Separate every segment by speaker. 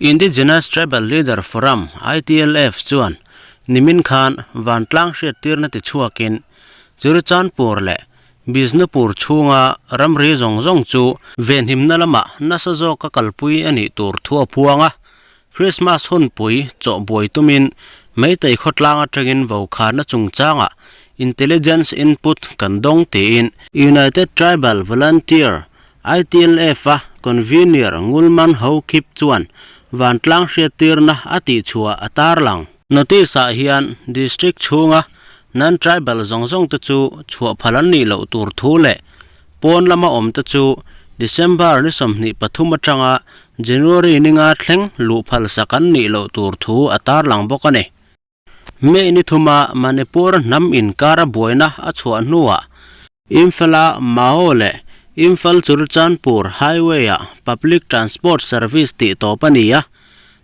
Speaker 1: Indigenous Tribal Leader Forum, ITLF, chuan nimin khan vantlang hriattirna tichhuakin Churachandpur leh Bishnupur chhunga ramri zawng zawng chu venhimna lamah nasa zawka kalpui a nih tur thu a phuang a. Krismas hunpui chawhbuai tumin Meitei khawtlang atangin vokharna chungchangah intelligence input kan dawng tiin United Tribal Volunteer, ITLF, a convener Ngulman Hokip chuan vantlang hriattirna a tihchhuah a tarlang. Notice ah hian district chhunga non-tribal zawng zawng te chu chhuah phal an nih loh tur thu leh pawn lama awm te chu December ni 23 atanga January ninga thleng luh phal sak an nih loh tur thu a tarlang bawk a ni. May ni thuma Manipur hnam inkara buaina a chhuah hnuah Imphal-a Mao leh Imphal-Churachandpur highway-ah public transport service tih tawp a ni a.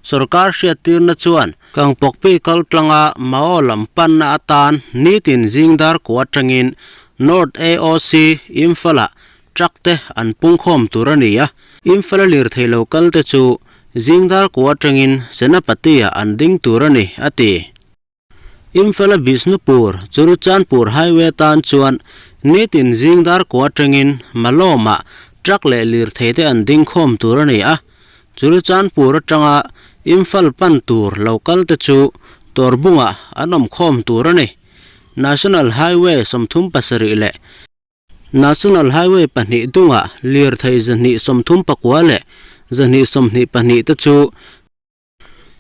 Speaker 1: Sorkar hriattirna chuan Kangpokpi kal tlanga Mao lam panna atan nitin zingdar kua atangin North AOC Imphal-ah truck te an pungkhawm tur a ni a. Imphal-a lirthei lo kal te chu zingdar kua atangin Senapati-ah an ding tur a ni, a ti. Imphal-a Bishnupur, Churachandpur highway tan chuan nitin zingdar kua atangin Malawmah truck leh lirthei te an ding khawm tur a ni a. Churachandpur atanga Imphal pan tur lo kal te chu Torbungah an awm khawm tur a ni. National Highway 37 leh National Highway pahnih dungah lirthei 239 leh 222 te chu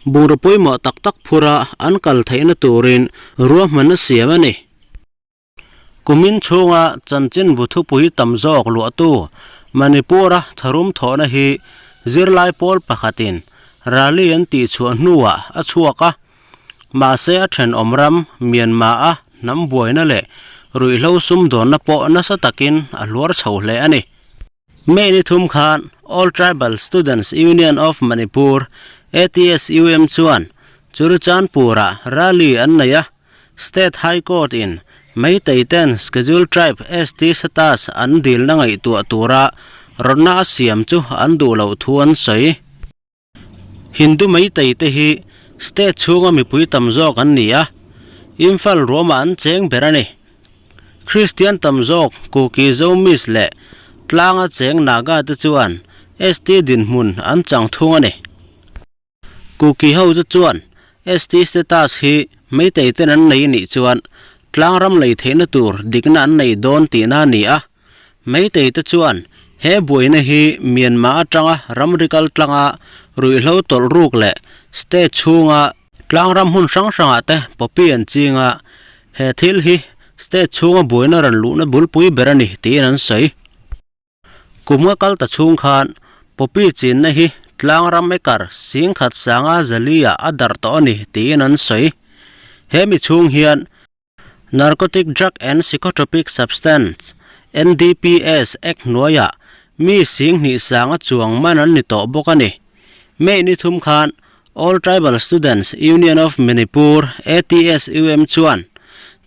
Speaker 1: bungraw pawimawh tak tak phura an kal theihna turin ruahman a siam a ni. Kumin chhunga chanchinbu thupui tam zawk luahtu Manipur-a tharum thawhna hi zirlai pawl pakhatin rally an tihchhuah hnuah a chhuak a, mahse a thenawm ram Myanmar-a hnam buaina leh ruihhlo sumdawnna pawh nasa takin a hluar chho hle a ni. May ni thum khan All Tribal Students Union of Manipur, ATSUM, chuan Churachandpur-ah rally an nei a, State High Court in Meitei ten Scheduled Tribe, ST, status an dilna ngaihtuah tura rawtna a siam chu an duh loh thu an sawi. Hindu Meitei te hi state chhunga mipui tam zawk an ni a, Imphal ruamah an cheng ber a ni. Kristian tam zawk Kuki Zomis leh tlanga cheng Naga te chuan ST dinhmun an chang thung a ni. Kuki ho te chuan ST status hi Meitei ten an nei nih chuan tlang ram lei theihna tur dikna an nei dawn tihna a ni a. Meitei te chuan he buaina hi Myanmar atanga ramri kal tlanga ruihhlo tawlh ruk leh state chhunga Tlang ram hmun hrang hrangah te poppy an ching a, he thil hi state chhunga buaina rawn luhna bulpui ber a ni tiin an sawi. Kum nga kal ta chhung khan poppy chinna hi tlang ram acre singkhat sanga zali ah a darh tawh a ni tiin an sawi. He mi chhung hian Narcotic Drug and Psychotropic Substance, NDPS, Act hnuaiah mi 20 sanga chuang man an ni tawh bawk a ni. May ni thum khan All Tribal Students Union of Manipur, ATSUM, chuan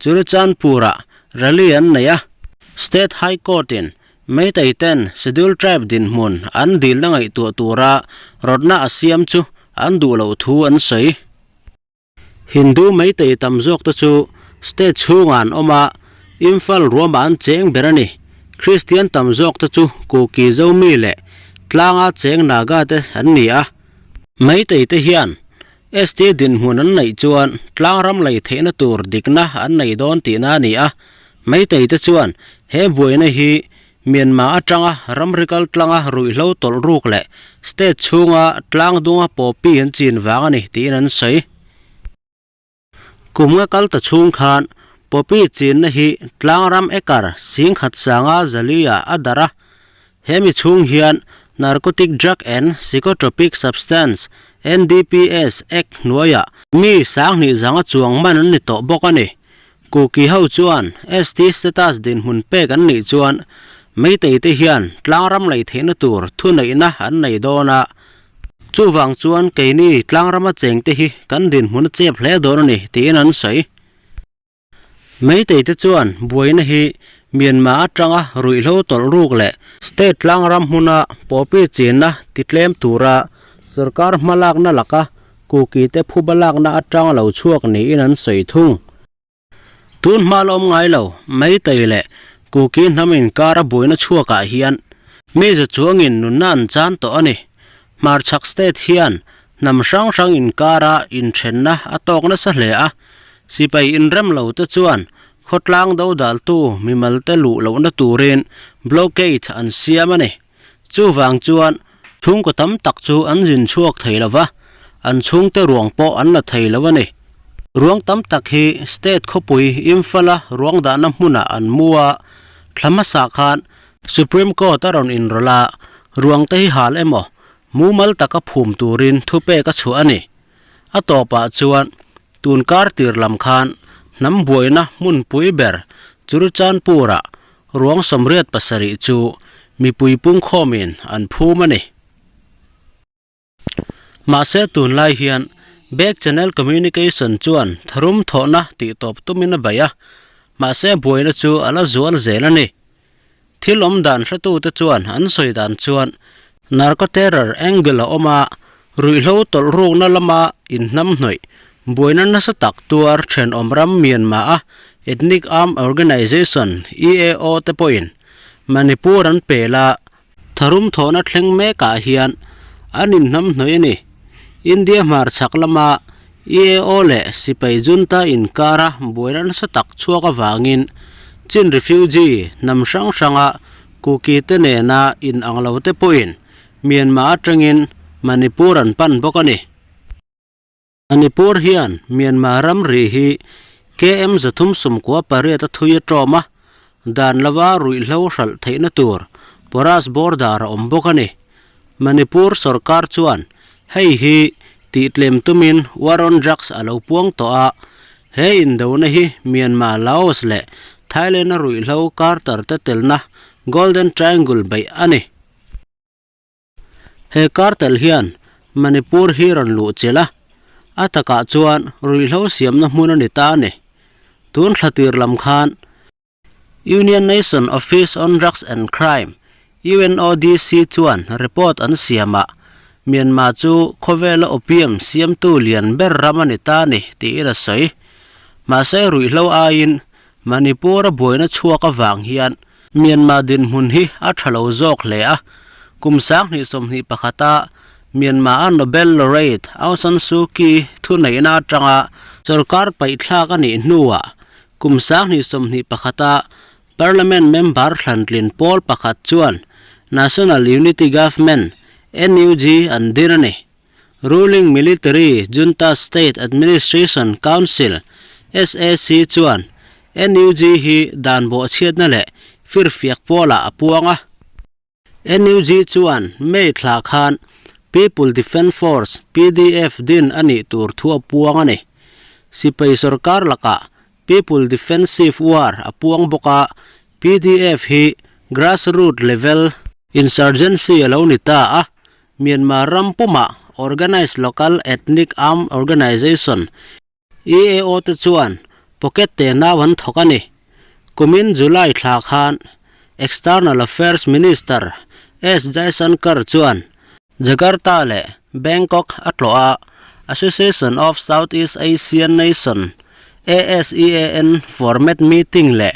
Speaker 1: Churachandpur-ah rally an nei a. State High Court-in Meitei ten Scheduled Tribe dinhmun an dilna ngaihtuah tura rawtna a siam chu an duh loh thu an sawi. Hindu Meitei tam zawk te chu state chhungah an awm a, Imphal ruamah an cheng ber a ni. Kristian tam zawk te chu Kuki Zomi leh tlanga cheng Naga te an ni a. Meitei te hian ST dinhmun an neih chuan tlang ram lei theihna tur dikna an nei dawn tihna a ni a. Meitei te chuan he buaina hi Myanmar atanga ramri kal tlanga ruihhlo tawlh ruk leh state chhunga tlang dunga poppy an chin vang a ni tiin an sawi. Kum nga kal ta chhung khan poppy chinna hi tlang ram acre 10,000 sanga zalia a darh a, hemi chhung hian Narcotic Drug and Psychotropic Substance, NDPS, Act hnuaiah mi 20 zanga chuang man an ni tawh bawk a ni. Kuki ho chuan ST status dinhmun pek an nih chuan Meitei te hian tlangram lei theihna tur thuneihna an nei dawn a, chuvang chuan keini tlangrama chengte hi kan dinhmun a chep hle dawn a ni tiin an sawi. Meitei te chuan buaina hi Myanmar atanga ruihhlo tawlh ruk leh state tlangram hmuna poppy chinna titlem tura. Sorkar hmalakna laka Kuki te phuba lakna atang lo chhuak niin an sawi thung. Tun hma la awm ngai lo, Meitei leh Kuki hnam inkara buaina chhuakah hian mi za chuangin nunna an chan tawh a ni. Hmarchhak state hian hnam hrang hrang inkara inthenna a tawk nasa hle a, sipai inrem lo te chuan khawtlang dodaltu mimalte luh lohna turin blockade an siam a ni. Chuvang chuan chhungkaw tam tak chu an zin chhuak thei lo va, an chhungte ruang pawh an la thei lo a ni. Ruang tam tak hi state khawpui Imphal-a ruang dahna hmunah an mu a, thla hmasa khan Supreme Court a rawn inrawlh a, ruangte hi hal emaw mumal taka phum turin thupek a chhuah a ni. A tawpah chuan tun kar tir lam khan hnam buaina hmunpui ber Churachandpur-ah Ruang 87 chu mipui pungkhawmin an phum a ni. Mahse tunlai hian Back Channel Communication chuan tharum thawhna tih tawp tumin a bei a, mahse buaina chu a la zual zel a ni. Thil awm dan hretute chuan an sawi dan chuan Narco-terror angle a awm a, ruihhlo tawlh rukna lama inhnamhnawih buaina nasa tak tuar thenawm ram Myanmar-a Ethnic Armed Organization, EAO, te pawhin Manipur an pel a, tharum thawhna thleng mekah hian an inhnamhnawih a ni. India hmarchhak lama EAO leh sipai junta inkara buaina nasa tak chhuak avangin Chin refugee hnam hrang hranga Kuki te nena in ang lo te pawhin Myanmar atangin Manipur an pan bawk a ni. Manipur hian Myanmar ramri hi KM 368 a thui a tawm a, dan lova ruihhlo hralh theihna tur porous border a awm bawk a ni. Manipur sorkar chuan hei hi tihtlem tumin war on drugs a lo puang tawh a, he indona hi Myanmar, Laos leh Thailand-a ruihhlo carter te telna Golden Triangle beih a ni. He cartel hian Manipur hi rawn luh chilh a, a takah chuan ruihhlo siamna hmun a ni ta a ni. Tun thla tir lam khan Union Nation Office on Drugs and Crime, UNODC, chuan report an siamah Myanmar chu khawvela opium siamtu lian ber ram a ni ta a ni tiin a sawi. Mahse ruihhlo aiin Manipur-a buaina chhuak avang hian Myanmar dinhmun hi a tha lo zawk hle a, kum 2021-a Myanmar-a Nobel laureate Aung San Suu Kyi thuneihna atanga sorkar paihthlak a nih hnuah Kum 2021-a Parliament member thlantlin pawl pakhat chuan National Unity Government, NUG, an dir a ni. Ruling military junta State Administration Council, SAC, chuan NUG hi dan bawhchhiatna leh firfiak pawlah a puang a. NUG chuan May thla khan People Defence Force, PDF, din a nih tur thu a puang a ni. Sipai sorkar lakah People Defensive War a puang bawk a, PDF hi grassroot level insurgency a lo ni ta a, Myanmar ram pumah Organised Local Ethnic Armed Organisation, EAO te chuan pocket te nau an thawk a ni. Kumin July thla khan External Affairs Minister S Jaishankar chuan Jakarta leh Bangkok a tlawh a, Association of Southeast Asian Nation, ASEAN, format meeting leh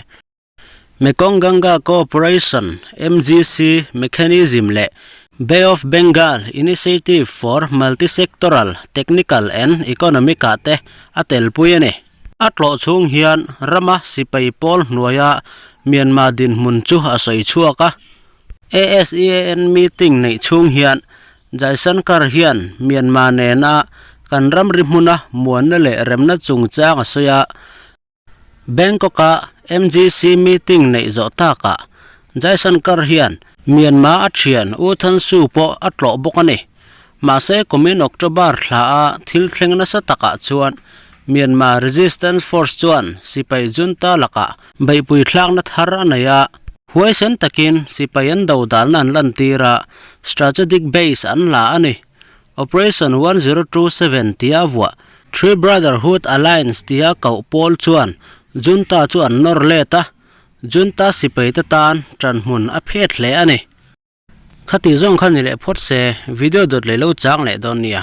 Speaker 1: Mekong Ganga Cooperation, MGC, Mechanism leh Bay of Bengal Initiative for Multi-Sectoral, Technical and Economic ah te a telpui a ni. A tlawh chhung hian rama sipai pawl hnuaia Myanmar dinhmun chu a sawi chhuak a. ASEAN meeting neih chhung hian Jaishankar hian Myanmar nena kan ramri hmuna muanna leh remna chungchang a sawi a. Bangkok-a MGC meeting neih zawh takah Jaishankar hian Myanmar a thian U Than Suu pawh a tlawh bawk a ni. Mahse kumin October thla-a thil thleng nasa takah chuan Myanmar Resistance Force chuan sipai junta lakah beihpui thlakna thar a nei a. Huaisen takin sipai an dodalna an lantir a, strategic base an la a ni. Operation 1027 tia vuah Three Brotherhood Alliance tia koh pawl chuan junta chu an nawr let a, junta sipaite tan ṭanhmun a phet hle a ni. Khati zawng kha ni leh phawt se, video dawt leh lo chang leh dawn nia.